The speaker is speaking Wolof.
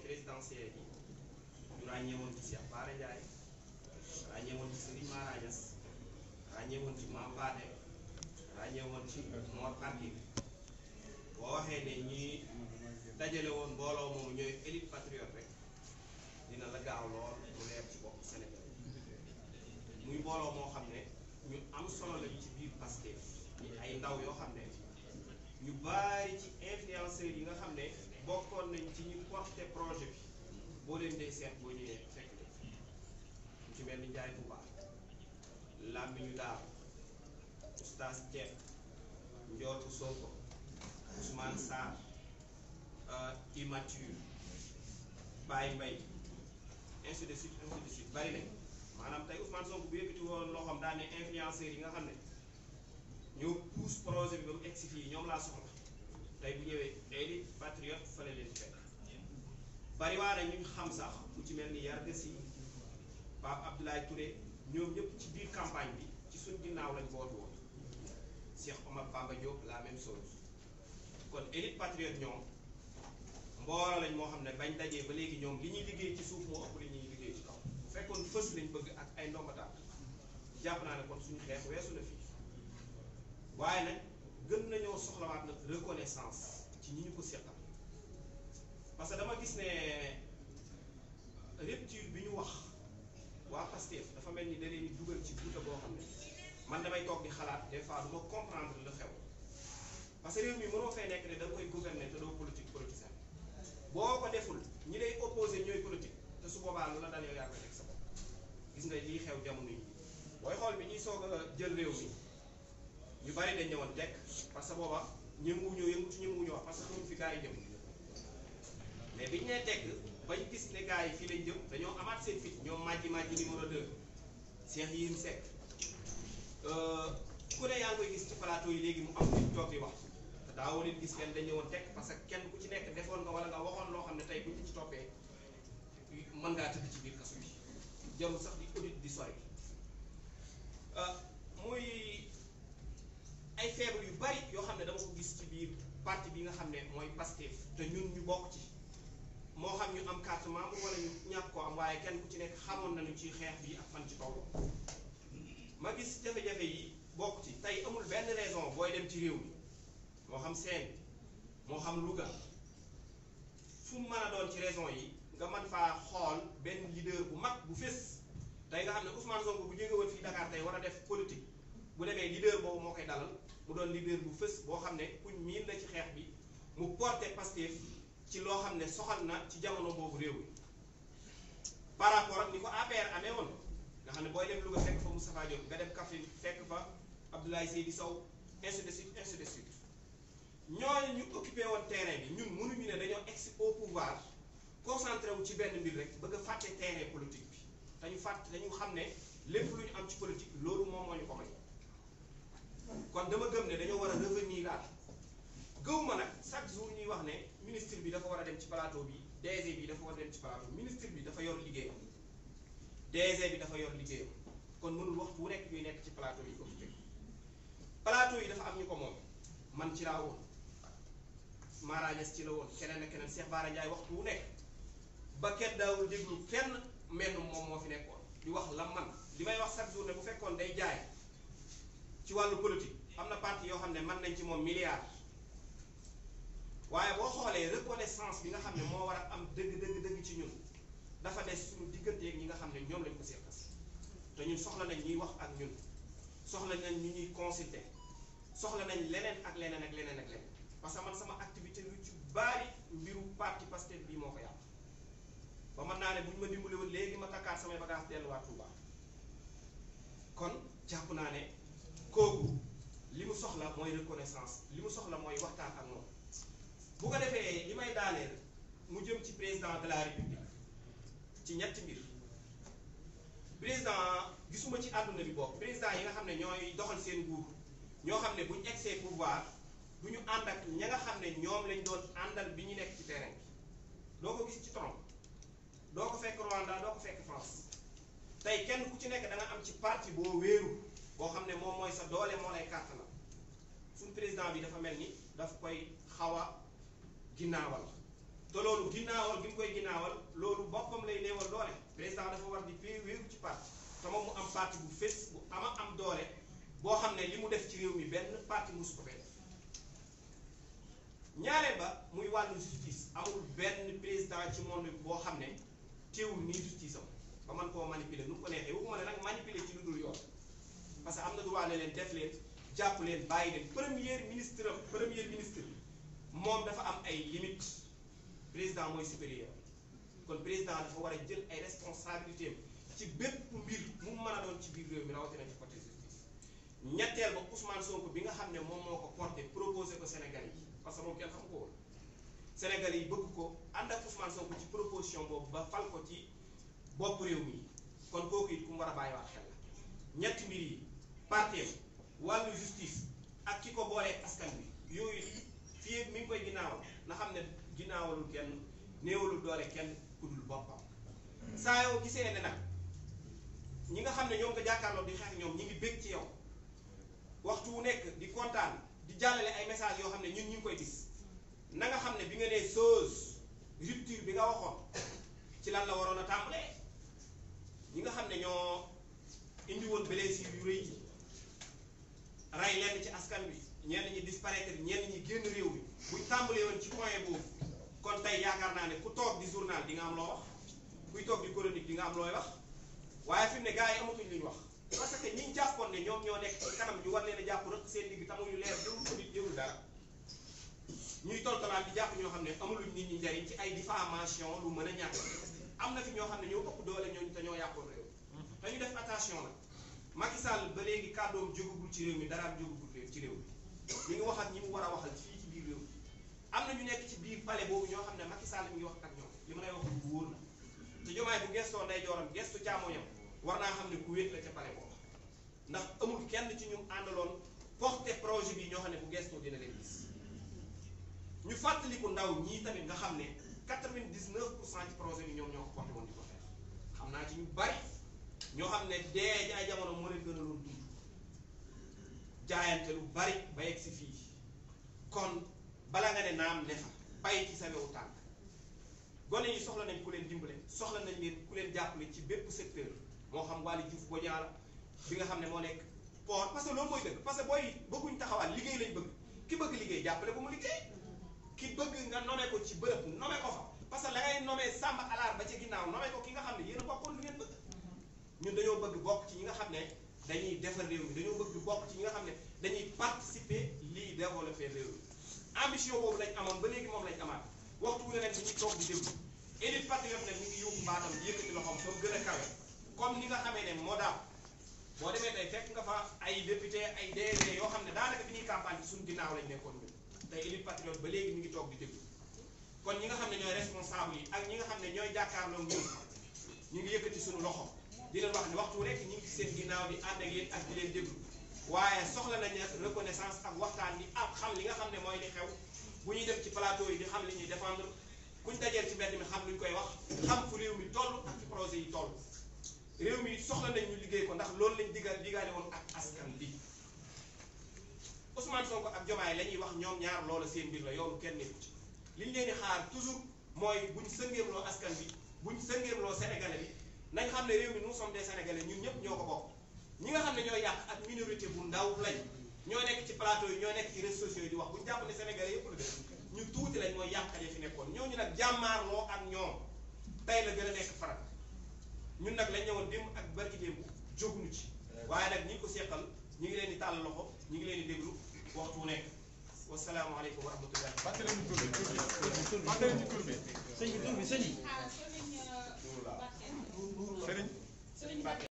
présidentielle yi ñu ràññeewoon ci Cheikh Bara Ndiaye ràññeewoon ci Serigne Mara Niass ràññeewoon ci Mame Pathé ràññeewoon ci Mor Fati boo waxee ne ñi dajale woon mbooloo moomu ñooy élite patriote rek dina la gaaw lool mu leer ci bopp Sénégal muy mbooloo moo xam ne ñu am solo lañu ci biir Pastef ñi ay ndaw yoo xam ne ñu bari ci influenceurs yi nga xam ne bokkoon nañ ci ñu porté projet bi boo leen dee seet boo ñëwee fekk ñu ci mel ni Ndiaye Touba Lambi ñu daaw Oustaz Diep Ndiol Sonko Ousmane Sarr Immature Baye Mbaye ainsi de suite bari nañ maanaam tey Ousmane Sonko bu yëkkati woon loo xam daan ne influenceurs yi nga xam ne ñoo pousse projet bi ba mu egsi fii ñoom laa soxla tey bu ñëwee élite patriote fële leen fekk bari waa na ñu xam sax ku ci mel ni Yarga Sy Pape Abdoulaye Touré ñoom ñëpp ci biir campagne bi ci suñ ginnaaw lañ bootu woon Cheikh Omar Bamba Diop la même chose kon élite patriote ñoom mbooloo lañ moo xam ne bañ dajee ba léegi ñoom li ñuy liggéey ci suuf moo ëpp li ñuy liggéey ci kaw bu fekkoon fës lañ bëgg ak ay ndombataan jàpp naa ne kon suñu xeex weesu na fii waaye nag gën nañoo soxlawaat nag reconnaissance ci ñi ñu ko seqal parce que dama gis ne rupture bi ñu wax waa Pastef dafa mel ni da leen di dugal ci guuta boo xam ne man damay toog di xalaat des fois du ma comprendre lu xew parce que réew mi mënoo fay nekk ne da nga koy gouverner te doo politique politicien boo ko deful ñi lay opposé ñooy politique te su boobaa lu la dal yow yaa koy teg sa bopp gis nga lii xew jamono yi booy xool bi ñuy soog a jël réew mi ñu bari dañ ñëwoon tekk parce que booba ñënguwuñoo yëngu ci ñënguwuñoo wax parce que xamuñ fi gars yi jëm mais biñu nee tekk bañ gis ne gars yi fii lañ jëm dañoo amaat seen fit ñoom Madji numéro 2 Cheikh Yérim Seck ku ne yaa ngi koy gis ci plateau yi léegi mu am nit toog di wax te daawoo leen gis kenn dañ ñëwoon tekk parce que kenn ku ci nekk defoon nga wala nga waxoon loo xam ne tey buñ ci toppee mën ngaa tëdd ci biir kaso bi jarul sax di audit di sori muy ay feebar yu bari yoo xam ne dama ko gis ci biir parti bi nga xam ne mooy Pastef te ñun ñu bokk ci moo xam ñu am carte membre wala ñu ñàkk ko am waaye kenn ku ci nekk xamoon nañu ci xeex bi ak fan ci toll ma gis jafe-jafe yi bokk ci tey amul benn raison booy dem ci réew mi moo xam Sène moo xam Louga fu mu mën a doon ci raison yi nga mën faa xool benn leader bu mag bu fés tey nga xam ne Ousmane Sonko bu jóge woon fii Dakar tey war a def politique bu demee leader boobu moo koy dalal mu doon leader bu fës boo xam ne kuñ miin la ci xeex bi mu porté Pastef ci loo xam ne soxal na ci jamono boobu réew mi par rapport ak ni ko APR amee woon nga xam ne booy dem Louga fekk fa Moustapha Diop nga dem Kaffrine fekk fa Abdoulaye Seydi Sow ainsi de suite ñooñu ñu occupé woon terrain bi ñun mënuñu ne dañoo ex au pouvoir concentré wu ci benn mbir rek bëgg a fàtte terrain politique bi dañu xam ne lépp lu ñu am ci politique loolu moom moo ñu ko may kon dama gëm ne dañoo war a revenir daal gëw ma nag chaque jour ñuy wax ne ministre bi dafa war a dem ci plateau bi DG bi dafa war a dem ci plateau ministre bi dafa yor liggéeyam DG bi dafa yor liggéeyam kon mënul waxtu wu nekk ñuy nekk ci plateau yi occupé plateau yi dafa am ñu ko moom man ci laa woon Mara Niass ci la woon keneen ak keneen Cheikh Bara Ndiaye waxtu wu nekk ba kenn daawul déglu kenn menn moom moo fi nekkoon di wax la man li may wax chaque jour ne bu fekkoon day jaay ci wàllu politique am na parti yoo xam ne mën nañ ci moom milliard waaye boo xoolee reconnaissance bi nga xam ne moo war a am dëgg ci ñun dafa des suñu digganteeg ñi nga xam ne ñoom lañ ko seqas te ñun soxla nañ ñuy wax ak ñun soxla nañ ñu ñuy consulter soxla nañ leneen ak leneen parce que man sama activité lu ci bari mbiru parti Pastef bii moo ko yàq ba mën naa ne bu ñu ma dimbaliwul léegi ma takkaat samay bagage delluwaat Touba kon jàpp naa ne kooku li mu soxla mooy reconnaissance li mu soxla mooy waxtaan ak moom bu ko defee li may daaneel mu jëm ci président de la république ci ñetti mbir président gisuma ci àdduna bi bokk président yi nga xam ne ñooy doxal seen nguur ñoo xam ne buñ egsee pouvoir du ñu ànd ak ña nga xam ne ñoom lañ doon àndal bi ñu nekk ci terrain bi doo ko gis ci Trump doo ko fekk Rwanda doo ko fekk France tey kenn ku ci nekk da nga am ci parti boo wéeru boo xam ne moom mooy sa doole moo lay kàtt la suñ président bi dafa mel ni daf koy xaw a ginnaawal te loolu ginnaawal gi mu koy ginnaawal loolu boppam lay néewal doole président dafa war di wéeru ci parti te moom mu am parti bu fés bu am doole boo xam ne li mu def ci réew mi benn parti musu ko fee def ñaareel ba muy wàllu justice amul benn président ci monde boo xam ne teewul nii justice am ba man koo manipuler nu mu ko neexee waxuma ne nag manipuler ci lu dul yoon parce que am na droit ne leen def leen jàpp leen bàyyi leen premier ministre moom dafa am ay limites président mooy supérieur kon président dafa war a jël ay responsabilités ci bépp mbir mu mën a doon ci biir réew mi rawatina ci côté justice. ñetteel ba Ousmane Sonko bi nga xam ne moom moo ko porté proposé ko Sénégal yi parce que moom kenn xam ko woon Sénégal yi bëgg ko ànd ak Ousmane Sonko ci proposition boobu ba fal ko ci bopp réew mi kon kooku it ku mu war a bàyyiwaat xel la ñetti mbir yi parteem wàllu justice ak ki ko boolee askan bi yooyu fii mi ngi koy ginnaawal na xam ne ginnaawalul kenn néewalul doole kenn ku dul boppam saa yoo gisee ne nag ñi nga xam ne ñoom nga jàkkaarloo di xeex ñoom ñi ngi bég ci yow waxtu wu nekk di kontaan di jàllale ay message yoo xam ne ñun ñu ngi koy gis na nga xam ne bi nga nee chose rupture bi nga waxoon ci lan la waroon a tàmbalee ñi nga xam ne ñoo indi woon blessure yu rëy yi rey lenn ci askan bi ñenn ñi disparaître ñenn ñi génn réew mi buñ tàmbalee woon ci point boobu kon tey yaakaar naa ne ku toog di journal di nga am loo wax kuy toog di chronique di nga am looy wax waaye fi mu ne gars yi amatuñ luñ wax parce que ñi jàppoon ne ñoom ñoo nekk ci kanam ñu war leen a jàpp rek seen digg tamuñu leer jëwul ko nit jëwul dara ñuy toltolaan di jàpp ñoo xam ne amuluñ nit ñi njariñ ci ay diffamation lu mën a ñàkk am na fi ñoo xam ne ñoo ëpp doole ñooñu te ñoo yàqoon réew te ñu def attention nag Macky Sall ba léegi kàddoom jógagul ci réew mi daraam jógagul ci réew mi ñu ngi wax ak ñi mu war a waxal fii ci biir réew mi am na ñu nekk ci biir palais boobu ñoo xam ne Macky Sall mi ngi wax ak ñoom li ma lay wax bu wóor la te Diomaye bu gestoo ndeyjooram gestu càmmoñam war naa xam ne ku wéet la ca palais boobu ndax amul kenn ci ñum àndaloon porté projet bi ñoo xam ne bu gestoo dina leen gis ñu fàttaliku ndaw ñii tamit nga xam ne 99% ci projet bi ñoom ñoo ko porté woon di ko xeex xam naa ci ñu bari ñoo xam ne dee ci ay jamono moo leen gën a doon dund jaayante lu bari ba yegg si fii kon bala nga ne naam ne fa bay ci sa wewu tànk gone yi soxla nañ ku leen dimbale soxla nañ leen ku leen jàppale ci bépp secteur moo xam Waly Diouf Bodian la bi nga xam ne moo nekk port parce que loolu mooy dëgg parce que booy bëgguñ taxawaat liggéey lañ bëgg ki bëgg liggéey jàppale ko mu liggéey ki bëgg nga nomee ko ci bërëb nomee ko fa parce que la ngay nomee sàmb alaar ba ca ginnaaw nomee ko ki nga xam ne yéen a bokkoon lu ngeen bëgg ñun dañoo bëgg bokk ci ñi nga xam ne dañuy defar réew mi dañoo bëgg bokk ci ñi nga xam ne dañuy participer lii développer réew mi ambition boobu lañ amoon ba léegi moom lañ amaat waxtu wu ne nag dañuy toog di déglu élite patriote nag ñu ngi yóbbu baatam di yëkkati loxoom fa gën a kawe comme ni nga xamee ne moo daal boo demee tey fekk nga fa ay député ay DG yoo xam ne daanaka bi ñuy campagne bi suñu ginnaaw lañ nekkoon ñun tey élite patriote ba léegi ñu ngi toog di déglu kon ñi nga xam ne ñooy responsable yi ak ñi nga xam ne ñooy jàkkaarloo ñun ñu ngi yëkkati suñu loxo di leen wax ne waxtu wu nekk ñu ngi ci seen ginnaaw di ànd ak yéen ak di leen déglu waaye soxla nañu reconnaissance ak waxtaan bi ak xam li nga xam ne mooy li xew bu ñuy dem ci plateau yi di xam li ñuy défendre kuñ dajeel ci mbedd mi xam luñ koy wax xam fu réew mi toll ak ci projet yi toll réew mi soxla nañ ñu liggéey ko ndax loolu lañ digaale woon ak askan bi Ousmane Sonko ak Diomaye la ñuy wax ñoom ñaar loola seen mbir la yoonu kenn nekku ci liñ leen di xaar toujours mooy buñ sëngeemloo askan bi buñ sëngeemloo sénégalais bi nañ xam ne réew mi nous sommes des sénégalais ñun ñëpp ñoo ko bokk ñi nga xam ne ñooy yàq ak minorité bu ndaw lañ ñoo nekk ci plateau yi ñoo nekk ci réseaux sociaux yi di wax bu ñu jàpp ne sénégalais yëpp la def ñu tuuti lañ mooy yàqale fi nekkoon ñooñu nag jàmmaarloo ak ñoom tey la gën a nekk farat ñun nag lañ ñëwoon démb ak barki démb jóguñu ci waaye nag ñi ko seqal ñu ngi leen di tàll loxo ñu ngi leen di déglu waxtu wu nekk wasalaamaaleykum wa rahmatulah. fàttali ñu tur bi sëñ bi tur bi sëñ yi. Sëriñ